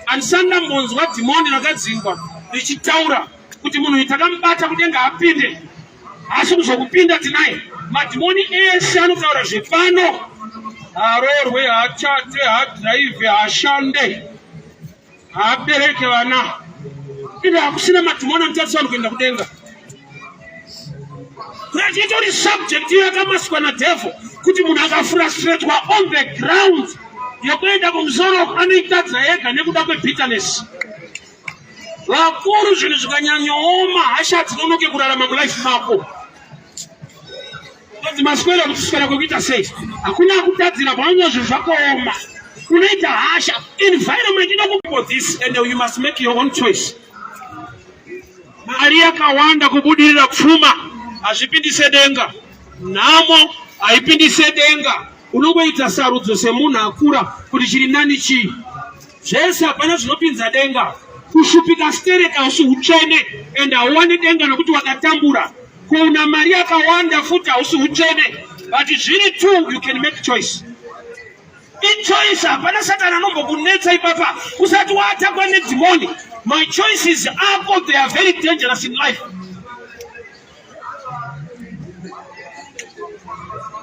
Handisati ndambonzwa dhimoni rakadzingwa richitaura kuti munhu uyu takamubata kudenga apinde, asi kuzokupinda tinaye. Madhimoni ese anotaura zvepano, haroorwe, hachate, hadhiraivhe, hashande, haabereke vana. Ine hakusina madhimoni anotarisa vanhu kuenda kudenga. Kuti itori subject iyo yakamaswa nadevil kuti munhu akafrustratwa on the ground yekuenda kumusoro anoitadza ega nekuda kwebitterness. Vakuru zvinhu zvikanyanyooma hasha dzinonoke kurarama mulife mako. Ndonzi maswera kuti swera kwekuita sei? Hakuna akutadzira paunonzwa zvinhu zvakaoma. Unoita hasha. Environment inokupa this and you must make your own choice. Mari yakawanda kubudirira pfuma hazvipindise denga. Nhamo haipindise denga. Unongoita sarudzo semunhu akura kuti chiri nani chii. Zvese hapana zvinopinza denga. Kushupika stereka hausi hutsvene and hauwane denga nokuti wakatambura. Kuuna mari yakawanda futi hausi hutsvene but zviri two you can make choice. Ichoice hapana satani anombokunetsa ipapa usati waatakwa nedhimoni. My choices ako they are very dangerous in life.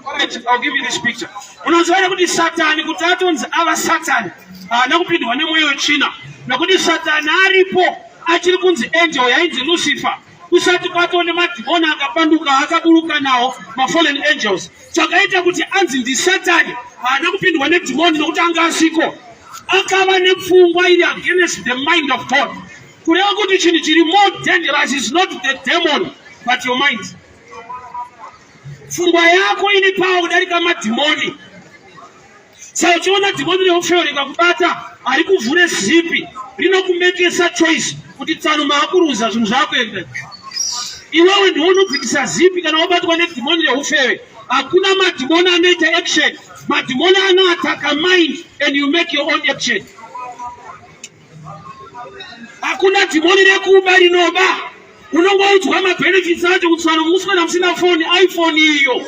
Alright, I'll give you this picture. Unoziva here kuti Satani kuti atonzi ava Satani haana kupindwa nemweya wetsvina nekuti Satani aripo achiri kunzi angel yainzi Lucifer kusati kwatoo nemadhimoni akapanduka akaburuka nawo mafallen angels chakaita kuti anzi ndisatani haana kupindwa nedhimoni nokuti anga asiko akava nepfungwa iri against the mind of God kureva kuti chinhu chiri more dangerous is not the demon but your mind pfungwa yako ine pawa kudarika madhimoni Saka uchiona dhimoni reufeyo rikakubata harikuvhure zipi rinokumekesa choice kuti tsano maakuruza zvinhu zvakuenda. Iwewe ndiwe unobvitisa zipi kana wabatwa nedhimoni reufeve. Hakuna madhimoni anoita action. Madhimoni anoataka mind and you make your own action. Hakuna dhimoni rekuba rinoba. Unongoudzwa mabenefits acho kuti tsano muswera musina foni iPhone iyo.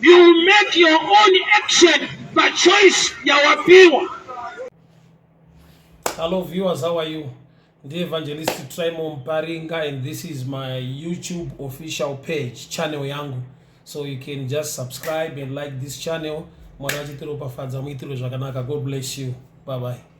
You make your own action by choice yawapiwa. Hello viewers, how are you? Ndi Evangelist Trimo Mparinga and this is my YouTube official page, channel yangu. So you can just subscribe and like this channel. Mwari vachitiropafadza muitirwe zvakanaka. God bless you. Bye bye.